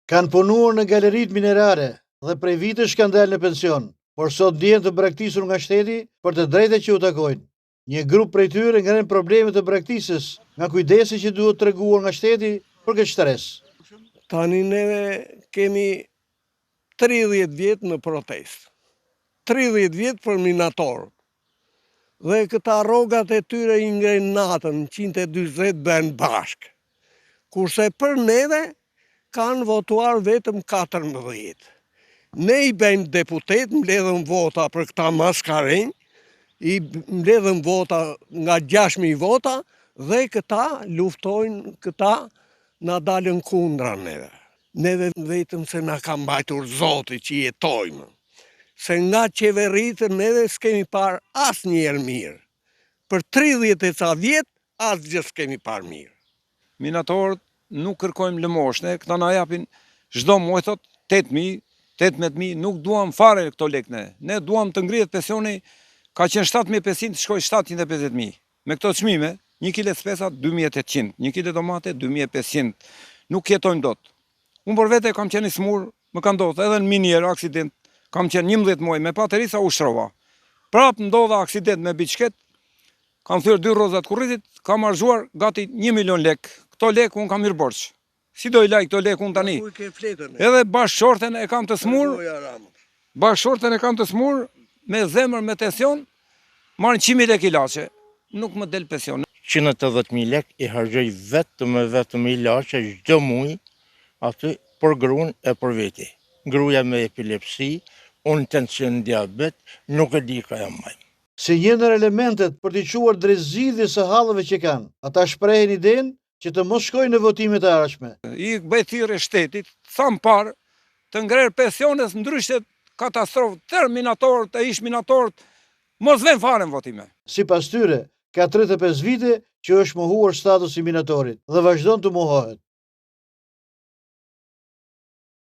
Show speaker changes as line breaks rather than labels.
Kanë punuar në galeritë minerare dhe prej vitesh kanë dalë në pension, por sot ndihen të braktisur nga shteti për të drejtat që u takojnë. Një grup prej tyre ngrenë probleme të braktisjes nga kujdesi që duhet treguar nga shteti për këtë shtresë.
Tani neve kemi 30 vjet në protestë. 30 vjet për minatorët. Dhe këta rrogat e tyre i ngrenë natën, 140 bëhen bashkë. Kurse për neve kanë votuar vetëm 14. Ne i bëjmë deputet, mbledhëm vota për këta maskarenj, i mbledhëm vota nga 6.000 vota dhe këta luftojnë, këta na dalën kundra neve. Neve vetëm se na ka mbajtur Zoti që jetojmë, se nga qeveritë neve s'kemi parë asnjëherë mirë. Për 30 e ca vjet asgjë s'kemi parë mirë.
Minatorët nuk kërkojmë lëmoshë ne, këta na japin çdo muaj thot 8000, 18000, nuk duam fare këto lekë ne. Ne duam të ngrihet pensioni, ka qenë 7500, të shkojë 750000. Me këto çmime, një kile speca 2800, një kile domate 2500. Nuk jetojmë dot. Unë për vete kam qenë i smur, më ka ndodhur edhe në minierë aksident, kam qenë 11 muaj me paterica u shtrova. Prap ndodha aksident me biçikletë, kam thyer dy rroza të kurrizit, kam harxhuar gati 1 milion lek. Këto lek unë kam hyrë borxh. Si do i laj këto lek unë tani? Edhe bashkëshorten e kam të smur. Bashkëshorten e kam të smur me zemër me tension, marrin 100.000 lek ilaçe, nuk më del pension.
180.000 lek i harxhoj vetëm e vetëm ilaçe çdo muaj aty për gruan e për veti. Gruaja me epilepsi, unë tension diabet, nuk e di ka jam majmë.
Si një ndër elementet për t'i çuar drejt zgjidhjes së halleve që kanë, ata shprehin idenë që të mos shkojnë në votimet e ardhshme.
I bëj thirrje shtetit, sa më parë, të ngrerë pensionet, ndryshe katastrofë, tërë minatorët e ish minatorët, mos venë fare në votime.
Sipas tyre, ka 35 vite që është mohuar statusi i minatorit dhe vazhdon të mohohet.